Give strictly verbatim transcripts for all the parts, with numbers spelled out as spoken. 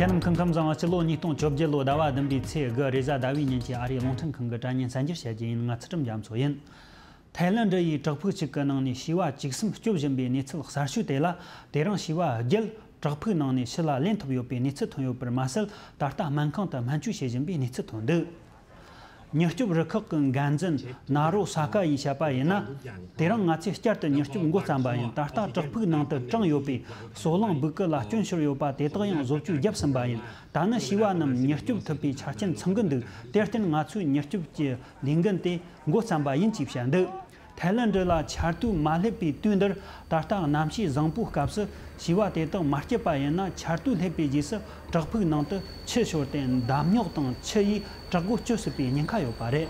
ཁྱེད་རྣམས་སྐུ་ཁམས་བཟང་། སྤྱི་ལོ་ཉིས་སྟོང་བཅོ་བརྒྱད་ལོའི་ཟླ་བ་བདུན་པའི་ཚེས་དགུ་རེས་གཟའ་ཟླ་བའི་ཉིན་གྱི་ཨ་རིའི་རླུང་འཕྲིན་ཁང་གི་དྲ་བརྙན་གསར་འགྱུར་བཤད་རྒྱུ་ཡིན། ང་ཚུལ་ཁྲིམས་རྒྱ་མཚོ་ཡིན། ཐའི་ལེན་ཌི་ཡི་བྲག་ཕུག་ཅིག་གི་ནང་ནས་བྱིས་པ་བཅུ་གསུམ་སྐྱོབ་བཞིན་པའི་གནས་ཚུལ་གསར་ཤོས་དེ་ལ། དེ་རིང་བྱིས་པ་བརྒྱད་བྲག་ཕུག་ནང་ནས་ཕྱི་ལ་ལེན་ཐུབ་ཡོད་པའི་གནས་ཚུལ་ཐོན་ཡོད་པར་མ་ཟད། ད་ལྟ་སྨན་ཁང་དུ་སྨན་བཅོས་བྱེད་བཞིན་པའི་གནས་ཚུལ་ཐོན་འདུག་མྱུར་སྐྱོབ་རུ་ཁག་གི་འགན་འཛིན་ན་རོ་ས་ཀ་ཡིས་བཤད་པ་ཡིན་ན། དེ་རིང་ང་ཚོས་བསྐྱར་དུ་མྱུར་སྐྱོབ་འགོ་བརྩམས་པ་ཡིན། ད་ལྟ་བྲག་ཕུག་ནང་དུ་དྲངས་ཡོད་པའི་སོལ་རླངས་སྦུག་གུ་ལ་སྐྱོན་ཤོར་ཡོད་པ་དེ་དག་ཡང་བཟོ་བཅོས་བརྒྱབ་ཟིན་པ་ཡིན། ད་ནི་བྱིས་པ་རྣམས་མྱུར་སྐྱོབ་ཐུབ་པའི་ཆ་རྐྱེན་ཚང་གི་འདུག་དེར་བརྟེན་ང་ཚོས་མྱུར་སྐྱོབ་ཀྱི་ལས་འགན་དེ་འགོ་བརྩམས་པ་ཡིན་ཅེས་བཤད་འདུག་ཐའི་ལེན་ཌི་ལ་ཆར་དུས་མ་སླེབས་པའི་དུས་འདིར། ད་ལྟ་གནམ་གཤིས་བཟང་པོའི་སྐབས་སུ་བྱིས་པ་དེ་དག་མ་སྐྱེས་པ་ཡིན་ན། ཆར་དུས་སླེབས་པའི་རྗེས་སུ་བྲག་ཕུག་ནང་དུ་ཆུ་ཤོར་ཏེ་འདམ་རྙོག་དང་ཆུ་ཡིས་བྲག་སྒོ་གཅོད་སྲིད་པའི་ཉེན་ཁ་ཡོད་པ་རེད།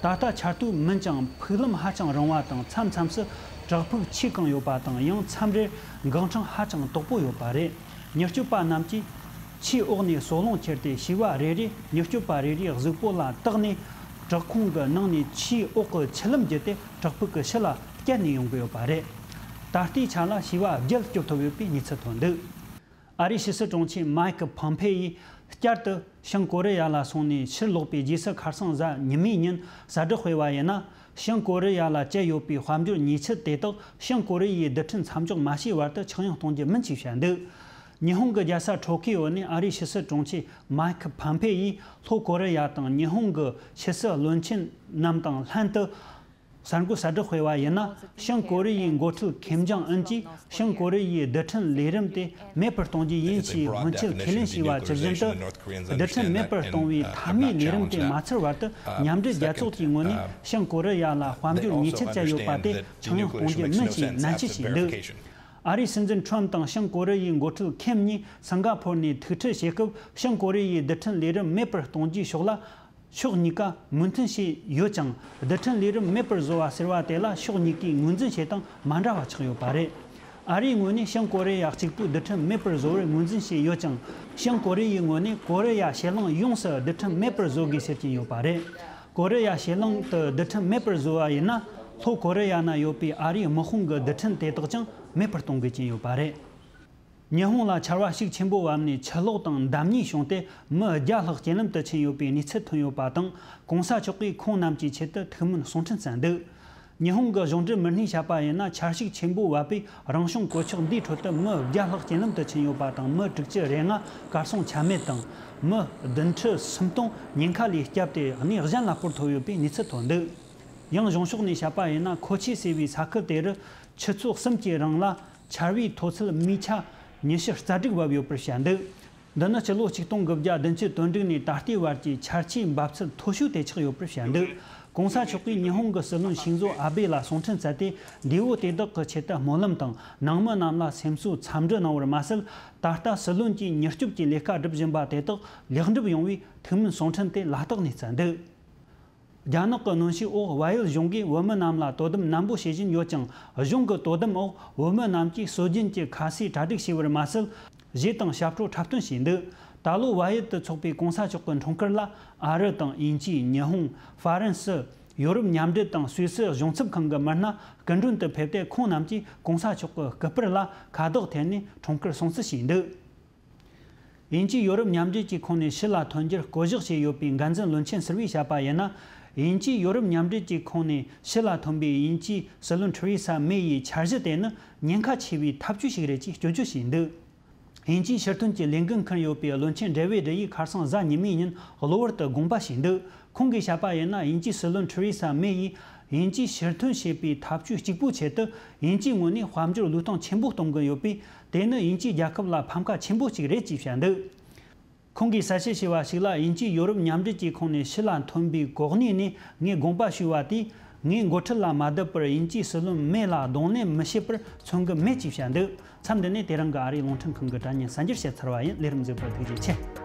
ད་ལྟ་ཆར་དུས་མིན་ཀྱང་ཕུག་ལམ་ཧ་ཅང་རིང་བ་དང་། མཚམས་མཚམས་སུ་བྲག་ཕུག་ཆེས་གང་ཡོད་པ་དང་། ཡང་མཚམས་རེར་འགག་འཕྲང་ཧ་ཅང་དོག་པོ་ཡོད་པ་རེད། མྱུར་སྐྱོབ་པ་རྣམས་ཀྱིས་ཆུའི་འོག་ནས་སོལ་རླུང་ཁྱེར་ཏེ། བྱིས་པ་རེ་རེ་མྱུར་སྐྱོབ་པ་རེ་རེའི་གཟུགས་པོ་ལ་བཏགས་ནས། བྲག་ཁུང་གི་ནང་ནས་ཆུའི་འོག་གི་ཆུ་ལམ་བརྒྱུད་དེ་བྲག་ཕུག་གི་ཕྱི་ལ་བསྐྱལ་ནས་ཡོང་གི་ཡོད་པ་རེད། ད་ལྟའི་ཆ་ལ་བྱིས་པ་བརྒྱད་སྐྱོབ་ཐུབ་ཡོད་པའི་གནས་ཚུལ་ཐོན་འདུག་ཨ་རིའི་ཕྱི་སྲིད་དྲུང་ཆེ་མཱིག་ཕོམ་ཕེ་ཡིས་བསྐྱར་དུ་བྱང་ཀོ་རི་ཡ་ལ་སོང་ནས་ཕྱིར་ལོག་པའི་རྗེས་སུ། ཁ་སང་གཟའ་ཉི་མའི་ཉིན་གསལ་བསྒྲགས་སྤེལ་བ་ཡིན་ན། བྱང་ཀོ་རི་ཡ་ལ་བཅད་ཡོད་པའི་དཔལ་འབྱོར་ཉེས་ཆད་དེ་དག་བྱང་ཀོ་རི་ཡའི་རྡུལ་ཕྲན་མཚམས་འཇོག་མ་བྱས་བར་དུ་ཆག་ཡང་གཏོང་རྒྱུ་མིན་ཞེས་བཤད་འདུག་ཉི་ཧོང་གི་རྒྱལ་ས་ཊོ་ཀི་ཡོ་ནས་ཨ་རིའི་ཕྱི་སྲིད་དྲུང་ཆེ་མཱིག་ཕོམ་ཕེ་ཡིས། ལྷོ་ཀོ་རི་ཡ་དང་ཉི་ཧོང་གི་ཕྱི་སྲིད་བློན་ཆེན་རྣམས་དང་ལྷན་དུ་གསར་འགོད་གསལ་བསྒྲགས་སྤེལ་བ་ཡིན་ན། བྱང་ཀོ་རི་ཡའི་འགོ་ཁྲིད་ཁེམ་ཇོང་ཨུན་གྱིས་བྱང་ཀོ་རི་ཡའི་རྡུལ་ཕྲན་ལས་རིམ་དེ་མེད་པར་གཏོང་རྒྱུ་ཡིན་ཞེས་སྔོན་ཆད་ཁས་ལེན་བྱས་པ་ཇི་བཞིན་དུ། རྡུལ་ཕྲན་མེད་པར་གཏོང་བའི་མཐའ་མའི་ལས་རིམ་དེ་མ་ཚར་བར་དུ། མཉམ་འབྲེལ་རྒྱལ་ཚོགས་ཀྱི་ངོས་ནས་བྱང་ཀོ་རི་ཡ་ལ་དཔལ་འབྱོར་ཉེས་ཆད་བཅད་ཡོད་པ་དེ་ཆག་ཡང་གཏོང་རྒྱུ་མིན་ཞེས་ནན་བཤད་བྱས་འདུག་ཨ་རིའི་སྲིད་འཛིན་ཁྲོམ་དང་བྱང་ཀོ་རི་ཡའི་འགོ་ཁྲིད་ཁེམ་གཉིས་སིང་ག་ཕོར་ནས་ཐུག་འཕྲད་བྱེད་སྐབས། བྱང་ཀོ་རི་ཡའི་རྡུལ་ཕྲན་ལས་རིམ་མེད་པར་གཏོང་རྒྱུའི་ཕྱོགས་ལ་ཕྱོགས་གཉིས་ཀ་མོས་མཐུན་བྱས་ཡོད་ཀྱང་། རྡུལ་ཕྲན་ལས་རིམ་མེད་པར་བཟོ་བ་ཟེར་བ་དེ་ལ་ཕྱོགས་གཉིས་ཀས་ངོས་འཛིན་བྱེད་སྟངས་མ་འདྲ་བ་ཆགས་ཡོད་པ་རེད། ཨ་རིའི་ངོས་ནས་བྱང་ཀོ་རི་ཡ་གཅིག་པུས་རྡུལ་ཕྲན་མེད་པར་བཟོ་བར་ངོས་འཛིན་བྱས་ཡོད་ཀྱང་། བྱང་ཀོ་རི་ཡའི་ངོས་ནས་ཀོ་རི་ཡ་ཕྱེད་གླིང་ཡོངས་སུ་རྡུལ་ཕྲན་མེད་པར་བཟོ་དགོས་ཟེར་གྱིན་ཡོད་པ་རེད། ཀོ་རི་ཡ་ཕྱེད་གླིང་དུ་རྡུལ་ཕྲན་མེད་པར་བཟོ་བ་ཡིན་ན། ལྷོ་ཀོ་རི་ཡ་ན་ཡོད་པའི་ཨ་རིའི་དམག་དཔུང་གི་རྡུལ་ཕྲན་དེ་དག་ཀྱང་མེད་པར་གཏོང་དགོས་ཀྱིན་ཡོད་པ་རེད། ཉི་ཧོང་ལ་ཆར་བ་ཤུགས་ཆེན་པོ་བབས་ནས་ཆུ་ལོག་དང་འདམ་གཉིས་བྱུང་སྟེ་མི་བརྒྱ་ལྷག་རྐྱེན་ལམ་དུ་ཕྱིན་ཡོད་པའི་གནས་ཚུལ་ཐོན་ཡོད་པ་དང་། གོང་ས་མཆོག་གིས་ཁོང་རྣམས་ཀྱི་ཆེད་དུ་ཐུགས་སྨོན་གསུང་འཕྲིན་བསྩལ་འདུག་ཉི་ཧོང་གི་གཞུང་འབྲེལ་མི་སྣས་བཤད་པ་ཡིན་ན། ཆར་ཤུགས་ཆེན་པོ་བབས་པས་རང་བྱུང་གོད་ཆག་འདིའི་ཁྲོད་དུ་མི་བརྒྱ་ལྷག་རྐྱེན་ལམ་དུ་ཕྱིན་ཡོད་པ་དང་། མི་དྲུག་ཅུ་རེ་ལྔ་གར་སོང་ཆ་མེད་དང་། མི་བདུན་ཁྲི་སུམ་སྟོང་ཉེན་ཁ་ལས་བསྐྱབས་ཏེ་གནས་གཞན་ལ་སྤོར་ཐུབ་ཡོད་པའི་གནས་ཚུལ་ཐོན་འདུག་ཡང་གཞུང་ཕྱོགས་ནས་བཤད་པ་ཡིན་ན། ཁོ་ཆི་ཟེར་བའི་ས་ཁུལ་དེ་རུ་ཆུ་ཚོད་གསུམ་གྱི་རིང་ལ་ཆར་པའི་མཐོ་ཚད་མིའི་ཆ་ཉི་ཤུ་རྩ་དྲུག་བབས་ཡོད་པར་བཤད་འདུག་འདི་ནི་སྤྱི་ལོ་ཆིག་སྟོང་དགུ་བརྒྱ་བདུན་ཅུ་དོན་དྲུག་ནས་ད་ལྟའི་བར་གྱི་ཆར་ཆུའི་འབབ་ཚད་མཐོ་ཤོས་དེ་ཆགས་ཡོད་པར་བཤད་འདུག་གོང་ས་མཆོག་གིས་ཉི་ཧོང་གི་སྲིད་བློན་ཤིང་ཛོ་ཨ་བྷེ་ལ་གསུང་འཕྲིན་བསྩལ་ཏེ། འདས་པོ་དེ་དག་གི་ཆེད་དུ་སྨོན་ལམ་དང་། ནང་མི་རྣམས་ལ་སེམས་གསོའི་འཚམས་འདྲི་གནང་བར་མ་ཟད། ད་ལྟ་སྲིད་བློན་གྱིས་མྱུར་སྐྱོབ་ཀྱི་ལས་ཀ་སྒྲུབ་བཞིན་པ་དེ་དག་ལེགས་འགྲུབ་ཡོང་བའི་ཐུགས་སྨོན་གསུང་འཕྲིན་དེ་ལ་དྭགས་ནས་བསྩལ་འདུག་རྒྱ་ནག་གི་གནོན་ཤུགས་འོག་ཝ་ཡུལ་གཞུང་གིས་བོད་མི་རྣམས་ལ་དོ་དམ་ནན་པོ་བྱེད་བཞིན་ཡོད་ཀྱང་། གཞུང་གི་དོ་དམ་འོག་བོད་མི་རྣམས་ཀྱིས་སྲོལ་རྒྱུན་གྱི་ཁ་ཟས་གྲ་སྒྲིག་བྱས་པར་མ་ཟད། གཞས་དང་ཞབས་བྲོ་འཁྲབ་སྟོན་བྱས་འདུག་ད་ལོ་ཝ་ཡུལ་དུ་འཚོགས་པའི་གོང་ས་མཆོག་གི་འཁྲུངས་སྐར་ལ། ཨ་རི་དང་། དབྱིན་ཇི། ཉི་ཧོང་། ཧྥ་རན་སི། ཡོ་རོབ་མཉམ་འབྲེལ་དང་སུད་སི་གཞུང་ཚབ་ཁང་གི་མི་སྣ་སྐུ་མགྲོན་དུ་ཕེབས་ཏེ། ཁོང་རྣམས་ཀྱིས་གོང་ས་མཆོག་གི་སྐུ་པར་ལ་ཁ་བཏགས་འཐེན་ནས་འཁྲུངས་སྐར་སྲུང་བརྩི་བྱས་འདུག་དབྱིན་ཇིས་ཡོ་རོབ་མཉམ་འབྲེལ་གྱི་ཁོངས་ནས་ཕྱི་ལ་ཐོན་རྒྱུར་བསྐོ་གཞག་བྱས་ཡོད་པའི་འགན་འཛིན་བློན་ཆེན་ཟུར་པས་བཤད་པ་ཡིན་ན། དབྱིན་ཇིས་ཡོ་རོབ་མཉམ་འབྲེལ་གྱི་ཁོངས་ནས་ཕྱི་ལ་ཐོན་པའི་དབྱིན་ཇིའི་སྲིད་བློན་ཐེ་རེ་ས་མེ་ཡི་འཆར་གཞི་དེ་ནི་ཉེན་ཁ་ཆེ་བའི་ཐབས་ཇུས་ཤིག་རེད་ཅེས་སྐྱོན་བརྗོད་བྱས་འདུག་དབྱིན་ཇིའི་ཕྱིར་ཐོན་གྱི་ལས་འགན་འཁུར་ཡོད་པའི་བློན་ཆེན་ཌེ་བིད་ཡིས་ཁ་སང་གཟའ་ཉི་མའི་ཉིན་གློ་བུར་དུ་དགོངས་པ་ཞུས་འདུག་ཁོང་གིས་བཤད་པ་ཡིན་ན། དབྱིན་ཇིའི་སྲིད་བློན་ཐེ་རེ་ས་མེ་ཡིས་དབྱིན་ཇིའི་ཕྱིར་ཐོན་བྱེད་པའི་ཐབས་ཇུས་གཅིག་པུའི་ཆེད་དུ། དབྱིན་ཇིའི་ངོས་ནས་དཔལ་འབྱོར་བློས་གཏོང་ཆེན་པོ་གཏོང་གི་ཡོད་པས། དེ་ནི་དབྱིན་ཇིའི་རྒྱལ་ཁབ་ལ་ཕམ་ཁ་ཆེན་པོ་ཞིག་རེད་ཅེས་བཤད་འདུག་ཁོང་གིས་གསལ་བཤད་བྱས་པ་ཞིག་ལ། དབྱིན་ཇིས་ཡོ་རོབ་མཉམ་འབྲེལ་གྱི་ཁོངས་ནས་ཕྱི་ལ་ཐོན་པའི་གོ་གནས་ནས་ངས་དགོངས་པ་ཞུས་པ་དེས། ངའི་འགོ་ཁྲིད་ལ་མ་བསྡད་པར་དབྱིན་ཇིའི་སྲིད་བློན་མེ་ལ་གདོང་ལེན་མི་བྱེད་པར་མཚོན་གྱི་མེད་ཅེས་བཤད་འདུག་མཚམས་འདི་ནས་དེ་རིང་གི་ཨ་རིའི་རླུང་འཕྲིན་ཁང་གི་དྲ་བརྙན་གསར་འགྱུར་བཤད་ཚར་བ་ཡིན། ལས་རིམ་གཟིགས་པར་ཐུགས་རྗེ་ཆེ།